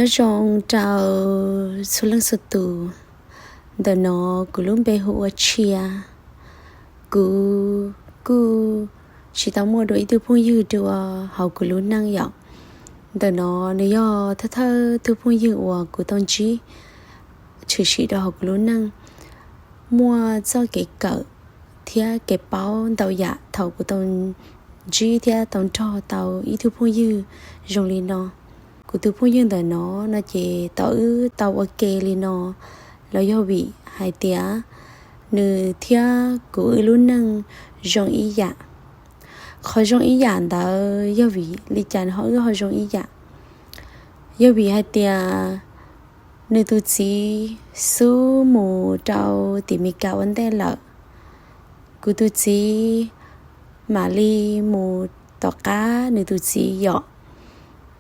Nyob zoo rau txhua leej txhua tus. Ntawm no kuv lub npe hu ua Tshia. Kuv kuj tsis tau muaj dua ib tug phooj ywg dua hauv kuv lub neej yom. Ntawm no nws yog thawj thawj tug phooj ywg uas kuv tau ntsib tshwm sim rau hauv kuv lub neej. Muaj txoj kev kawm thiab kev paub ntau yam thaum kuv tau ntsib thiab tau nrog tau ib tug phooj ywg zoo li no. Kuv tus phooj ywg ntawm no no ces tau wb tau ua ke li no los yog vim hais tias nws thiab kuv wb lub neej zoo ib yam. Qhov zoo ib yam ntawd yog vim li cas nws ho wb ho zoo ib yam? Yog vim hais tias nws tus txiv xub mus rau tim Meskas ua ntej lawm. Kuv tus txiv mam li mus tom qab nws tus txiv yom.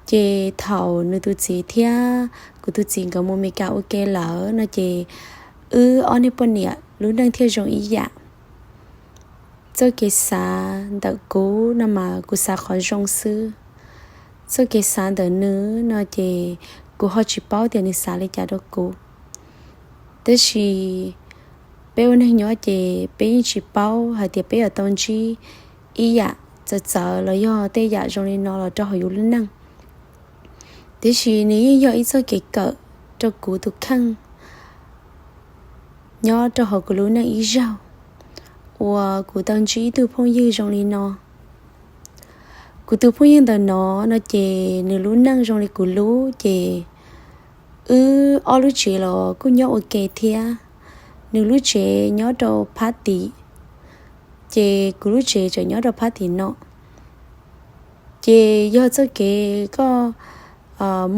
Ces thaum nws tus txiv thiab kuv tus txiv nkawd mus Meskas ua ke lawm no ces wb ob niag poj niam lub neej thiaj zoo ib yam. Txoj kev xav ntawm kuv no mas kuv xav qhov zoo xwb. Txoj kev xav ntawm nws no ces kuv ho tsis paub tias nws xav li cas rau kuv. Tab sis peb ua neeg nyob ces peb yeej tsis paub hais tias peb yuav tau ntsib ib yam txawv txawv los yog tej yam zoo li no los rau hauv yus lub neej. Tiam sis nws yeej yog ib txoj kev kawm rau kuv tus kheej nyob rau hauv kuv lub neej ib zaug uas kuv tau ntsib ib tug phooj ywg zoo li no. Kuv tus phooj ywg ntawm no no ces nws lub neej zoo li kuv lub ces wb ob lub tsev los kuj nyob ua ke thiab. Nws lub tsev nyob rau phab tim, ces kuv lub tsev tseem nyob rau phab tim no. Ces yog txoj kev koj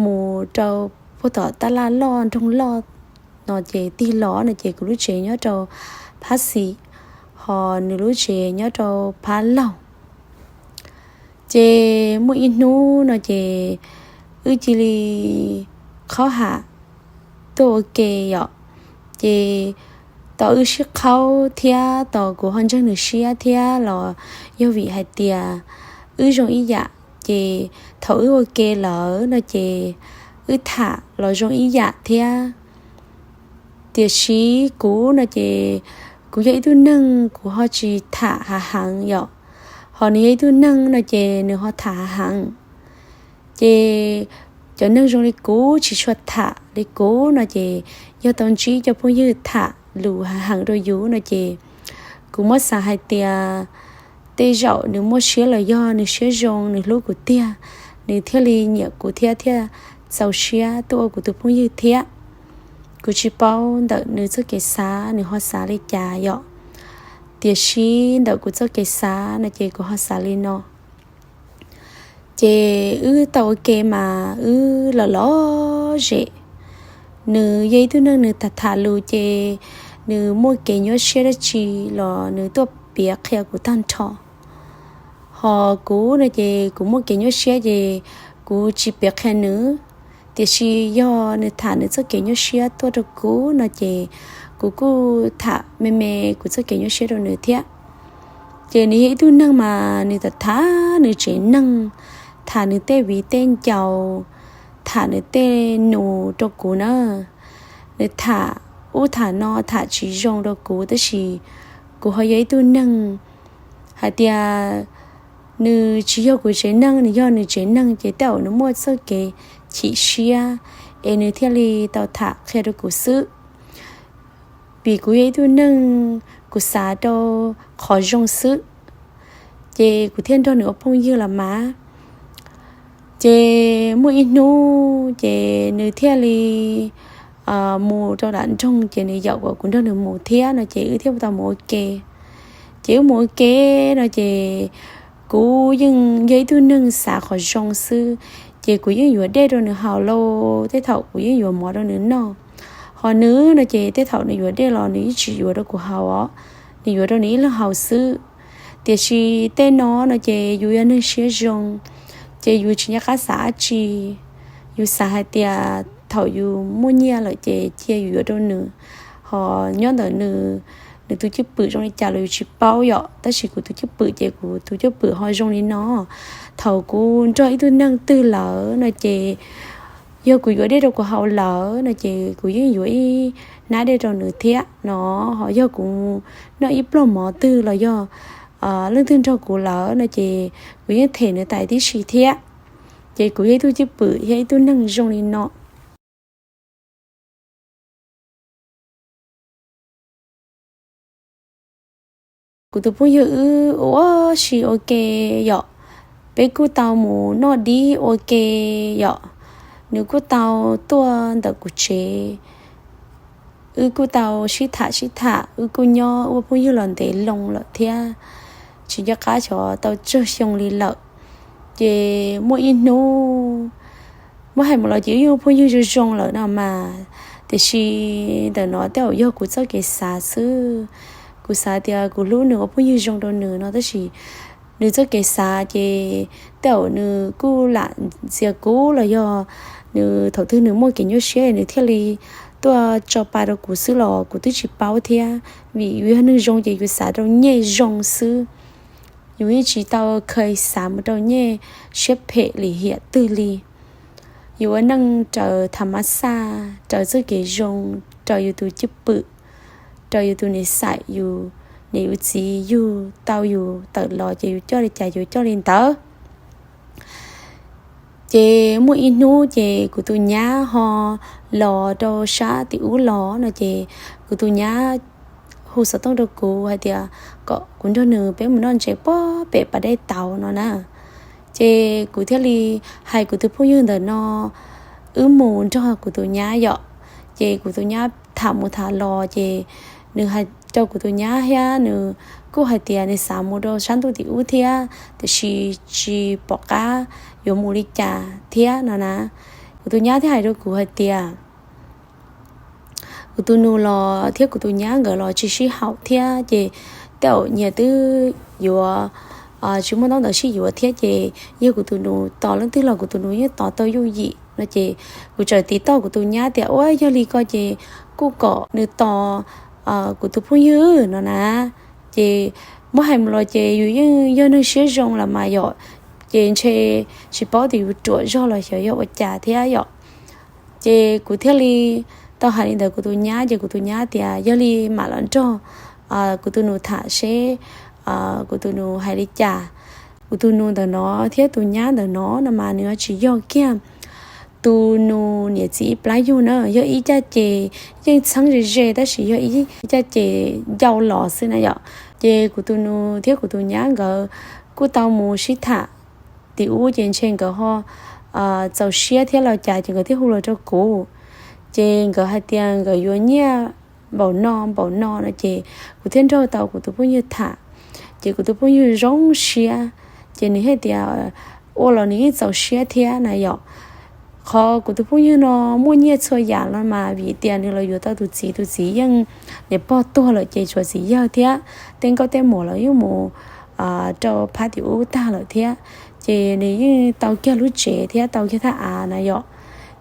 mus rau puag tom tab laj loj nroog loj no ces tig los no ces kuv lub tsev nyob rau phab xis, ho nws lub tsev nyob rau phab laug. Ces muaj ib hnub no ces wb cia li qhaub ham tuaj ua ke yom. Ces tos wb sib qhaub thiab tos kuv ho ntseeg nws siab thiab los yog vim hais tias wb zoo ib yam, ces thaum wb ua ke lawm no ces wb tham los zoo ib yam thiab. Tiam sis kuv no ces kuv yog ib tug neeg kuv ho tsis tham hav heev yom, ho nws yog ib tug neeg no ces nws ho tham hav heev. Ces cov neeg zoo li kuv tsis tshua tham li kuv no ces yog tau ntsib cov phooj ywg tham lus hav heev rau yus no ces kuv muab xav hais tias tej zaum nws muaj siab los yog nws siab zoo nws hlub kuv tiag, nws thiaj li nyiam kuv thiab thiaj txaus siab tuaj ua kuv tus phooj ywg thiab. Kuv tsis paub ntawm nws txoj kev xav nws ho xav li cas yom, tiam sis ntawm kuv txoj kev xav no ces kuv ho xav li no. Ces wb tau ua ke mas wb los lom zem. Nws yog ib tug neeg nws tham tham lus ces nws muaj kev nyuaj siab dab tsi los nws tuaj piav qhia kuv tag nrho. Ho kuv no ces kuv muaj kev nyuaj siab ces kuv tsis piav qhia nws. Tiam sis yog nws tham nws txoj kev nyuaj siab tuaj rau kuv no ces kuv kuj tham me me kuv txoj kev nyuaj siab rau nws thiab. Ces nws yog ib tug neeg mas nws tham tham nws tsev neeg, tham nws tej viv tej ncaus, tham nws tej nus rau kuv na. Nws tham ub tham no tham tsis zoo rau kuv tab sis kuv ho yog ib tug neeg hais tias nws tsis yog kuv tsev neeg, nws yog nws tsev neeg ces tej zaum nws muaj txoj kev chim siab es nws thiaj li tau tham qhia rau kuv xwb. Vim kuv yog ib tug neeg kuv xav rau qhov zoo xwb, ces kuv thiaj nrog nws ua phooj ywg los mas. Ces muaj ib hnub ces nws thiaj li mus rau nram nroog ces nws yaum kom kuv nrog nws mus thiab no ces wb thiaj tau mus ua ke. Ces wb mus ua ke no ces kuv yeej yog ib tug neeg xav qhov zoo xwb, ces kuv yeej yuav dej rau nws haus lauj, tej thaum kuv yeej yuav mov rau nws noj. Ho nws no ces tej thaum nws yuav dej los nws yeej tsis yuav rau kuv haus os, nws yuav rau nws ib leeg haus xwb. Tiam sis tej no no ces yus yog neeg siab zoo, ces yus tsis nco qab xav dab tsi. Yus xav hais tias thaum yus muaj nyiaj lawm ces cia yus yuav rau nws. Ho nyob ntawm nws, nws tus cwj pwm zoo li cas los yus tsis paub yom, tab sis kuv tus cwj pwm ces kuv tus cwj pwm ho zoo li no. Thaum kuv nrog ib tug neeg twg lawm no ces Yog kuv yuav dej rau kuv haus lawm no ces kuv yeej yuav ib hnab dej rau nws thiab no. Ho yog kuv noj ib pluag mov twg los yog leej twg nrog kuv lawm no ces kuv yeej them nws tais tib si thiab. Ces kuv yog ib tug cwj pwm, yog ib tug neeg zoo li no. Kuv tus phooj ywg wb ua si ua ke yom, peb kuj tau mus noj dib ua ke yom, nws kuj tau tuaj ntawm kuv tsev, wb kuj tau sib tham sib tham, wb kuj nyob ua phooj ywg los ntev loo lawm thiab, tsis nco qab xyov tau tsawg xyoo li lawm. Ces muaj ib hnub, muab hais mus los ces wb yeej ua phooj ywg zoo zoo lawm no mas, tiam sis ntawm no tej zaum yog kuv txoj kev xav xwb. Kuv xav tias kuv hlub nws ua phooj ywg zoo rau nws no tab sis nws txoj kev xav ces tej zaum nws kuj lam ntxias kuv los yog nws thaum twg nws muaj kev nyuaj siab nws thiaj li tuaj tso pa rau kuv xwb los kuv twb tsis paub thiab. Vim yus yog neeg zoo ces yus xav rau nyej zoo xwb, yus yeej tsis tau kha xav mus rau nyej siab phem lim hiam twg li. Yus ua neej raws tha mab xaj, raws txoj kev zoo, raws yus tus cwj pwm, raws yus tus niam xaim, yus niam yus txiv yug tau yus tawm los ces yus coj li cas yus coj li ntawd. Ces muaj ib hnub ces kuv tus nyab ho los rau sab tim ub los no ces kuv tus nyab hu xov tooj rau kuv hais tias kom kuv nrog nws peb mus noj ntses puag pem pas dej tauv no na. Ces kuv thiaj li hais kuv tus phooj ywg ntawm no wb mus nrog kuv tus nyab yom. Ces kuv tus nyab tham mus tham los ces nws hais rau kuv tus nyab thiab nws kuj hais tias nws xav mus rau sab ntuj tim ub thiab tiam sis tsis pom qab yuav mus li cas thiab no na. Kuv tus nyab thiaj hais rau kuv hais tias kuv tus nus los thiab kuv tus nyab nkawd los tsis sib haum thiab ces tej zaum nyias twb yuav tsis muaj ntaub ntawv sib yuav thiab ces yog kuv tus nus tos leej twg los kuv tus nus yeej tos tau yooj yim no ces kuv txawm tiv tauj kuv tus nyab tias ua yog li ko ces kuj kom nws tos kuv tus phooj ywg no na. Ces muab hais mus los ces yus yeej yog neeg siab zoo los mas yom, ces ntshe tsis paub tias yus ruam zog los xyov yog ua cas thiab yom. Ces kuv thiaj li tau hais li ntawd kuv tus nyab ces kuv tus nyab tias yog li mam los nrog kuv tus nus tham seb kuv tus nus hais li cas. Kuv tus nus ntawm no thiab tus nyab ntawm no no mas nws tsis yog kiag tus nus niam txiv ib plab yug na, yog ib caj ces yeej txheeb ze ze tab sis yog ib caj ces ncau los xwb na yom. Ces kuv tus nus thiab kuv tus nyab nkawd kuj tau mus sib tham tim ub ces ntshe nkawd ho txaus siab thiab los cas ces nkawd thiaj hu los rau kuv. Ces nkawd hais tias nkawd yuav nyiaj npaum no npaum no no ces kuv thiaj nrog tau kuv tus phooj ywg tham. Ces kuv tus phooj ywg zoo siab, ces nws thiaj tias ua los nws yeej txaus siab thiab na yom. Qhov kuv tus phooj ywg no muaj nyiaj txhua yam los mas vim tias nws los yuav tau tus txiv, tus txiv yeej niam pog tuag lawm ces tshuav txiv yawg thiab tej nkauj tej muam los yeej mus rau phab tim ub tag lawm thiab. Ces nws yeej tau kiag lub tsev thiab tau kiag thaj av na yom.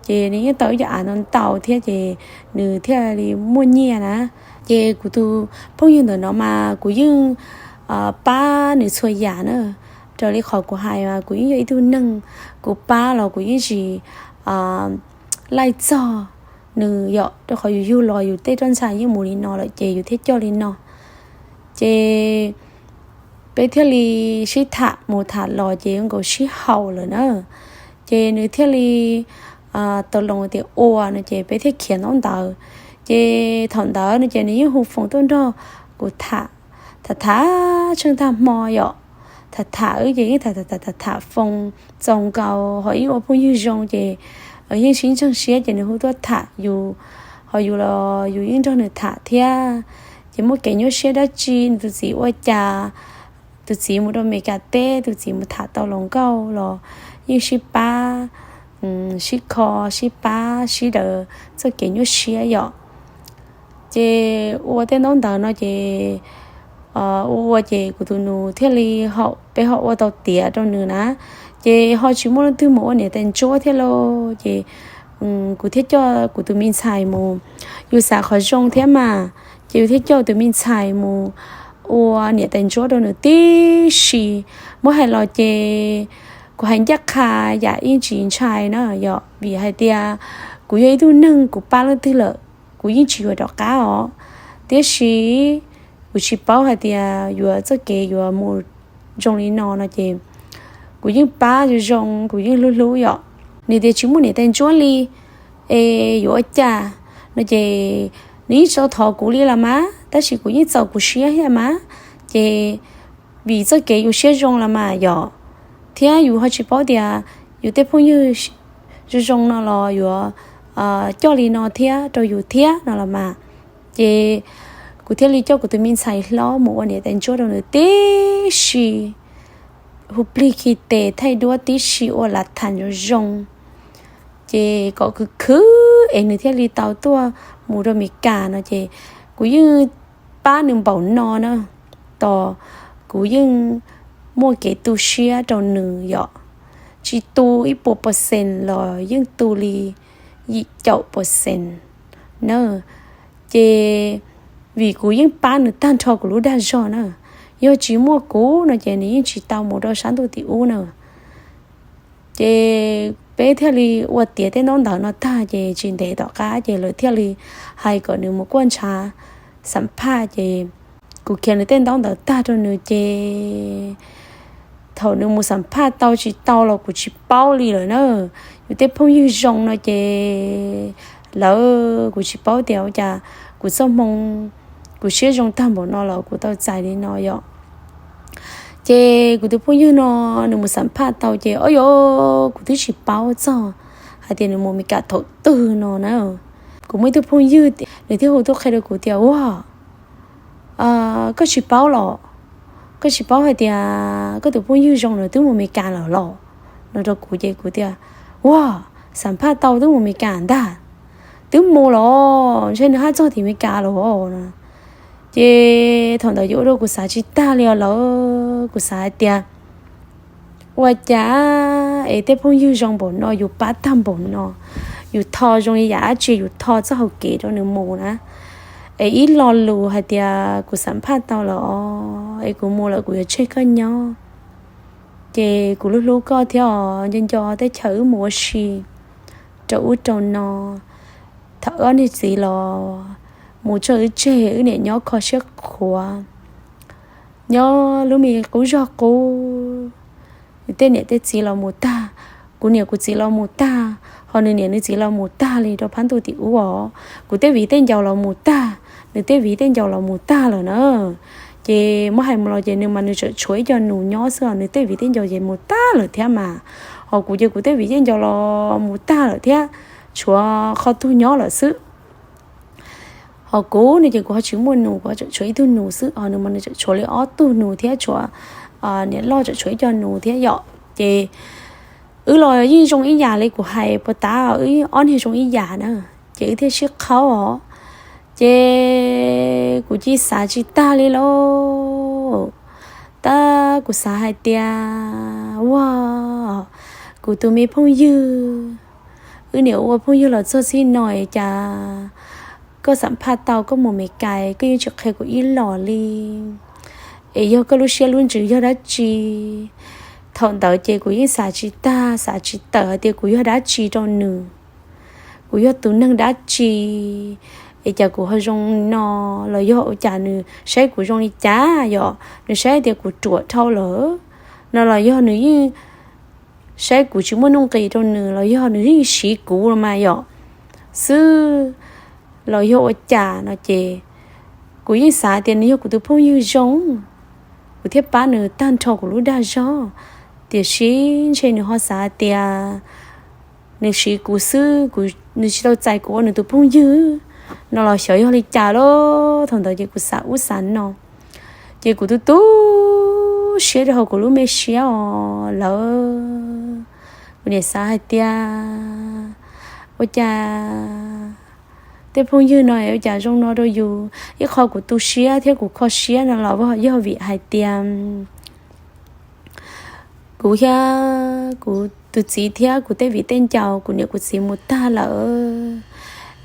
Ces nws yeej tau ib co av no ntau thiab ces nws thiaj li muaj nyiaj na. Ces kuv tus phooj ywg ntawm no mas kuv yeej pab nws txhua yam na. Raws li qhov kuv hais mas kuv yeej yog ib tug neeg, kuv pab los kuv yeej tsis laij txog nws yom, rau qhov yus yug los yus tej roj ntsha yeej mus li no lawm ces yus thiaj coj li no. Ces peb thiaj li sib tham mus tham los ces nkaus sib haum lawm na. Ces nws thiaj li tau loo tias ua no ces peb thiaj khiav ntaub ntawv. Ces thaum ntawd no ces nws yeej hu foos tuaj nrog kuv tham, tham tham tsheej tag hmo yom. Tham tham wb ces yeej tham tham tham foos txaus nkaus ho ib ua phooj ywg zoo ces yeej sib ntseeg siab ces nws hu tuaj tham yus, ho yus los yus yeej nrog nws tham thiab. Ces muaj kev nyuaj siab dab tsi nws tus txiv ua cas, tus txiv mus rau Meskas teb, tus txiv mus tham tau hluas nkauj los yeej sib pab, sib kho, sib pab sib daws txoj kev nyuaj siab yom. Ces ua tej ntaub ntawv no ces ua ua ces kuv tus nus thiaj li haum, peb ho ua tau tiav rau nws na. Ces ho tsis muaj leej twg mus ua niam tais ntsuab thiab lauj, ces kuv thiaj coj kuv tus me ntxhais mus. Yus xav qhov zoo thiab mas, ces yus thiaj coj tus me ntxhais mus ua niam tais ntsuab rau nws tib si. Muab hais los ces Kuv hais ncaj qha yam yeej tsis ntshai na yom, vim hais tias kuv yog ib tug neeg kuv pab leej twg lawm kuv yeej tsis yuav rov qab os. Tiam sis kuv tsis paub hais tias yuav txoj kev yuav mus zoo li no no ces kuv yeej pab zoo zoo, kuv yeej hlub hlub yom. Nws tias tsis muaj niam tais ntsuab li es yuav ua cas no ces nws yeej tsis thov kuv li los mas, tab sis kuv yeej txaus kuv siab thiab mas. Ces vim txoj kev yus siab zoo los mas yom, thiab yus ho tsis paub tias yus tej phooj ywg zoo zoo no los yuav coj li no thiab rau yus thiab no los mas. Ces kuv thiaj li coj kuv tus me ntxhais hlob mus ua niam tais ntsuab rau nws tib si, hu plig khi tes thaij duab tib si ua lav tham zoo zoo, ces kom khwv khwv es nws thiaj li tau tuaj mus rau Amelikas no ces kuv yeej pab nws npaum no na. Tos kuv yeej muaj kev tu siab rau nws yom, tsis tu ib puas percent los yeej tu li yim caum percent na. Ces vim kuv yeej pab nws tag nrho kuv lub dag zog na, yog tsis muaj kuv no ces nws yeej tsis tau mus rau sab ntuj tim ub na. Ces peb thiaj li ua tiav tej ntaub ntawv no tag ces tsis ntev tom qab ces lawv thiaj li hais kom nws mus kuaj ntshav xam phaj ces kuv khiav nws tej ntaub ntawv tag rau nws ces thaum nws mus xam phaj tau tsis tau los kuv tsis paub li lawm na. Yus tej phooj ywg zoo no ces lawv, kuv tsis paub tias ua cas kuv txoj hmoo, kuv siab zoo tag npaum no los kuv tau txais li no yom. Ces kuv tus phooj ywg no nws mus xam phaj tau ces o yos, kuv twb tsis paub txog hais tias nws mus Amelikas thaum twg no na. Kuv muaj ib tug phooj ywg nws thiaj hu tuaj qhia rau kuv tias ua koj tsis paub los, koj tsis paub hais tias koj tus phooj ywg zoo nws twb mus Amelikas lawm los no rau kuv ces kuv tias ua xam phaj tau twb mus Amelikas ntag, twb mus los ntshe nws haj txog tim Amelikas los no. Ces thaum ntawd yuav ua rau kuv xav tsis tag li os lawm, kuv xav hais tias ua cas es tej phooj ywg zoo npaum no yus pab tag npaum no, yus tho zoo li yam dab tsi yus tho txoj hau kev rau nws mus na. Es ib lo lus hais tias kuv xam phaj tau lawm os es kuv mus lawm kuv yuav tseg koj nyob. Ces kuv hlub hlub koj thiab os, nco nco teb chaws wb mus ua si rau ub rau no, thaum wb ob niag txiv los mus tso wb tseg wb niam nyob kho siab qhuav, nyob lub me qub zog qub. Nws tej niam tej txiv los mus tag, kuv niam kuv txiv los mus tag, ho nws niam nws txiv los mus tag li rau phab ntuj tim ub os. Kuv tej viv tej ncaus los mus tag, nws tej viv tej ncaus los mus tag lawm na. Ces muab hais mus los ces nws mas nws tseem tshuav ib co nus nyob xwb os, nws tej viv tej ncaus ces mus tag lawm thiab mas. Ho kuv ces kuv tej viv tej ncaus los mus tag lawm thiab, tshuav qhov tug nyob lawm xwb. Ho kuv no ces kuv ho tsis muaj nus, kuv tseem tshuav ib tug nus xwb, ho nws mas nws tseem tshuav li ob tug nus thiab tshuav niam loj tseem tshuav ib co nus thiab yom. Ces wb los yeej zoo ib yam li kuv hais puas tas, wb ob niag zoo ib yam na. Ces wb thiaj sib qhaub os. Ces kuv cia xav tsis tag li lauj. Tab kuv xav hais tias ua kuv tus me phooj ywg, wb niam ua phooj ywg los txog txij no es cas koj xam phaj tau koj mus Meskas koj yeej tsis qhia kuv ib los li, es yog koj lub siab lub ntsws yog dab tsi? Thaum ntawd ces kuv yeej xav tsis tag xav tsis tawm hais tias kuv yog dab tsi rau nws, kuv yog tus neeg dab tsi es cas kuv ho zoo no, los yog ua cas nws saib kuv zoo li cas yom, nws saib tias kuv ruam dhau lawm no los yog nws yeej saib kuv tsis muaj nuj nqis rau nws los yog nws yeej siv kuv los mas yom xwb, los yog ua cas no ces kuv yeej xav tias nws yog kuv tus phooj ywg zoo, kuv thiaj pab nws tag nrho kuv lub dag zog. Tiam sis ntshe nws ho xav tias nws siv kuv xwb, nws tsis tau txais kuv ua nws tus phooj ywg no los xyov yog li cas lawm. Thaum ntawd ces kuv xav ub xav no, ces kuv tu tu siab rau hauv kuv lub me siab os lawm. Kuv niam xav hais tias ua cas tej phooj ywg no ua cas zoo no rau yus, ib qho kuv tu siab thiab kuv kho siab no los yog vim hais tias kuv thiab kuv tus txiv thiab kuv tej viv tej ncaus kuv niam kuv txiv mus tag lawm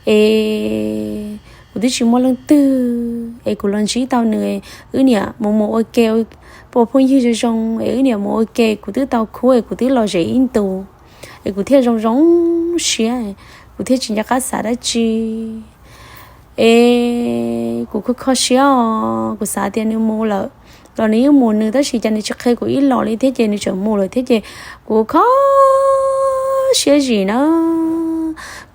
es kuv Kuv twb tsis muaj leej twg es kuv los ntsib tau nws, wb niam mus mus ua ke, ua phooj ywg zoo zoo es wb niam mus ua ke, kuv twb tau khub es kuv twb los zem ib ntus es kuv thiaj zoo zoo siab, kuv thiaj tsis nco qab xav dab tsi. Es kuv kho kho siab os, kuv xav tias nws mus lawm los nws yeej mus nws, tab sis cas nws tsis qhia kuv ib los li thiab ces nws tseem mus lawm thiab ces kuv kho siab zim na.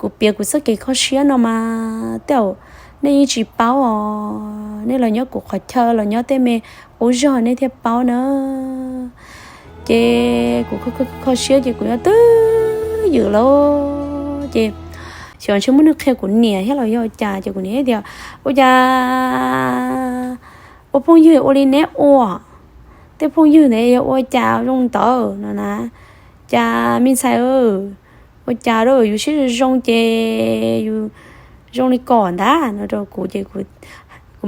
Kuv piav kuv txoj kev kho siab no mas tej zaum nej yeej tsis paub os, nej los nyob kuv qhov chaw los nyob tej me qub zog nej thiaj paub na. Ces kuv kho siab ces kuv nyob twb ywm lawm ces xyov ntshe muaj neeg qhia kuv niam thiab los yog cas ces kuv niam tias, ua cas ua phooj ywg ua li neb ua, tej phooj ywg ntawd yog ua cas zoo ntawd no na, cas me ntxhais ua cas yus siab zoo zoo ces yus zoo li kom ntag no rau kuv ces kuv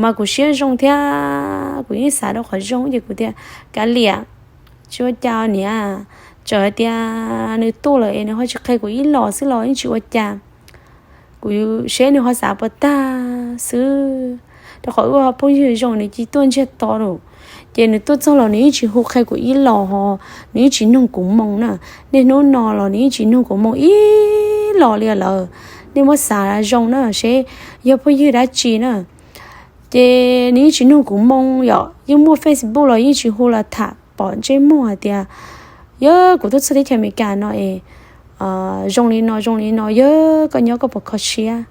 mas kuv siab zoo thiab kuv yeej xav rau qhov zoo ces kuv tias, kav liam, tsis ua cas niam, txawm hais tias nws tuaj lawm es nws ho tsis qhia kuv ib los xwb los yeej tsis ua cas. Kuv seb nws ho xav puas tag xwb, rau qhov wb phooj ywg zoo nws cia tuaj ntsiag to lawm. Ces nws tuaj txog los nws yeej tsis hu qhia kuv ib los ho nws yeej tsis nug kuv moo na. Niaj hnub no los nws yeej tsis nug kuv moo ib los li lawm. Nej muab xav zoo na seb yog phooj ywg dab tsi na. Ces nws yeej tsis nug kuv moo yom, yeej muaj Facebook los yeej tsis hu los tham pom ntsej muag hais tias, yog kuv tuaj txog teb chaws Amelikas no es zoo li no zoo li no, yog koj nyob koj puas kho siab.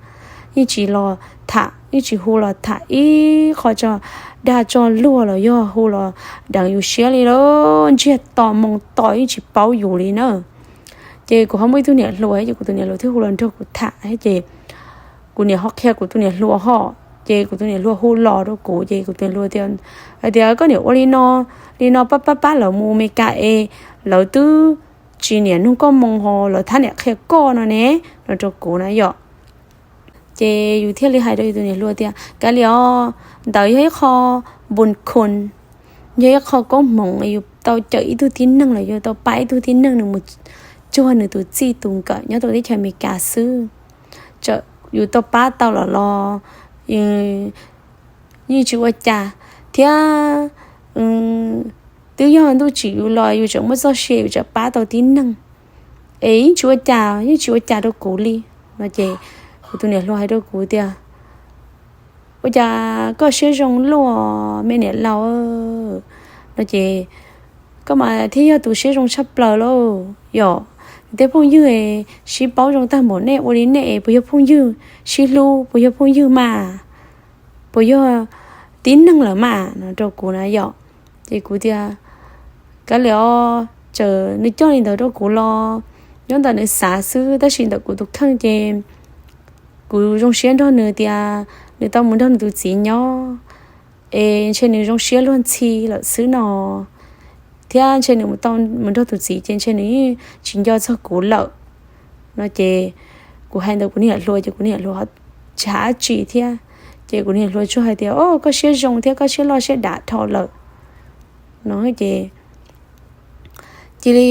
Yeej tsis los tham, yeej tsis hu los tham ib qho tso dag tso luag los yog hu los deev yus siab li lawm, ntsiag to moo to yeej tsis paub yus li na. Ces kuv ho muaj ib tug niam hluas ces kuv tus niam hluas thiaj hu los nrog kuv tham ces kuv niam ho qhia kuv tus niam hluas ho, ces kuv tus niam hluas hu los rau kuv ces kuv tus niam hluas tias, hais tias koj niam ua li no li no pab pab pab lawv mus Amelikas es lawv twb tsis niam nug koj moo ho lawv thab niam qhia koj no ne, no rau kuv na yom. Ces yus thiaj li hais rau yus tus niam hluas tias, kav liam os, ntawd yog ib qho npun khun, yog ib qho koob hmoov, yus tau cawm ib tug tib neeg los yog tau pab ib tug tib neeg nws mus cuag nws tus txij tus nkawm nyob rau teb chaws Amelikas xwb. Txawm yus tau pab tau los los yeej tsis ua cas thiab. Twb yog ntuj tsim yus los yus tseem muaj txoj sia yus tseem pab tau tib neeg es yeej tsis ua cas, yeej tsis ua cas rau kuv li no ces kuv tus niam hluas hais rau kuv tias, ua cas koj siab zoo luaj me niam laus no ces koj mas thiaj yog tus siab zoo tshaj plaws lauj. Yog tej phooj ywg sib paub zoo tag npaum nej ua li nej puas yog phooj ywg? Sib hlub puas yog phooj ywg mas? Puas yog tib neeg lawm mas no rau kuv na yom. Ces kuv tias, kav liam os, txawm nws coj li ntawd rau kuv los nyob ntawm nws xav xwb, tab sis ntawm kuv tus kheej ces kuv zoo siab nrog nws tias nws tau mus nrog nws tus txiv nyob es ntshe nws zoo siab luag ntxhi lawm xwb no, thiab ntshe nws tau mus nrog tus txiv ces ntshe nws yeej tsis nco txog kuv lawm no ces kuv hais ntawd kuv niam hluas ces kuv niam hluas tsis hais dab tsi thiab. Ces kuv niam hluas tsuas hais tias, o, koj siab zoo thiab koj siab loj siab dav dhau lawm no ces cia li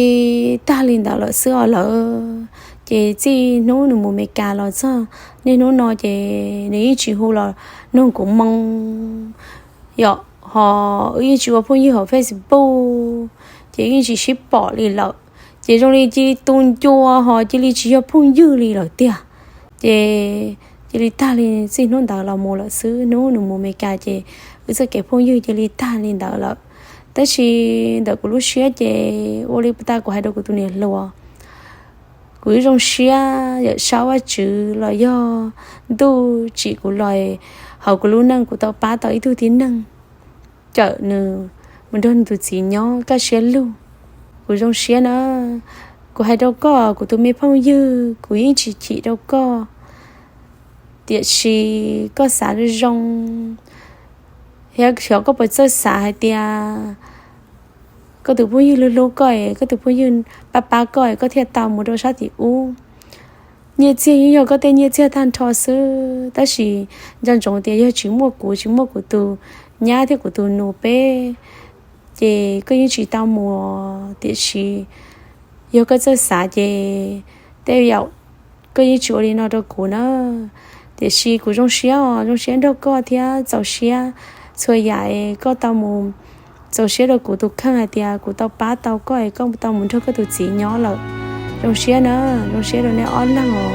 tag li ntawd lawm xwb os lawm. Ces txij hnub nws mus Amelikas los txog niaj hnub no ces nws yeej tsis hu los nug kuv moo yom, ho wb yeej tsis ua phooj ywg hauv Facebook, ces yeej tsis sib pom li lawm. Ces zoo li cia li tu ncua ho cia li tsis yog phooj ywg li lawm tiag. Ces cia li tag li txij hnub ntawd los mus lawm xwb, hnub nws mus Amelikas ces wb txoj kev phooj ywg cia li tag li ntawd lawm. Tab sis ntawm kuv lub siab ces ua li puag ta kuv hais rau kuv tus niam hluas, kuv ib zoo siab yawm saub Vajtswv los yog ntuj tsim kuv los hauv kuv lub neej kuv tau pab tau ib tug tib neeg, cawm nws mus nrog nws tus txiv nyob kaj siab lug. Kuv zoo siab na. Kuv hais rau koj kuv tus me phooj ywg, kuv yeej tsis chim rau koj, tiam sis koj xav zoo zoo, xyov koj puas txawj xav hais tias koj tus phooj ywg hlub hlub koj es koj tus phooj ywg pab pab koj es koj thiaj tau mus rau sab tim ub. Nyiaj txiag yeej yog koj tej nyiaj txiag tag nrho xwb, tab sis nco ntsoov tias yog tsis muaj kuv, tsis muaj kuv tus nyab thiab kuv tus nus peb, ces koj yeej tsis tau mus. Tiam sis yog koj txawj xav ces tej zaum koj yeej tsis ua li no rau kuv na. Tiam sis kuv zoo siab os, zoo siab nrog koj thiab txaus siab txhua yam es koj tau mus, txaus siab rau kuv tus kheej hais tias kuv tau pab tau koj es koj tau mus nrog koj tus txiv nyob lawm. Zoo siab na, zoo siab rau nej ob leeg os,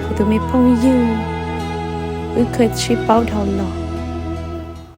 kuv tus me phooj ywg, wb kha sib paub dhau los.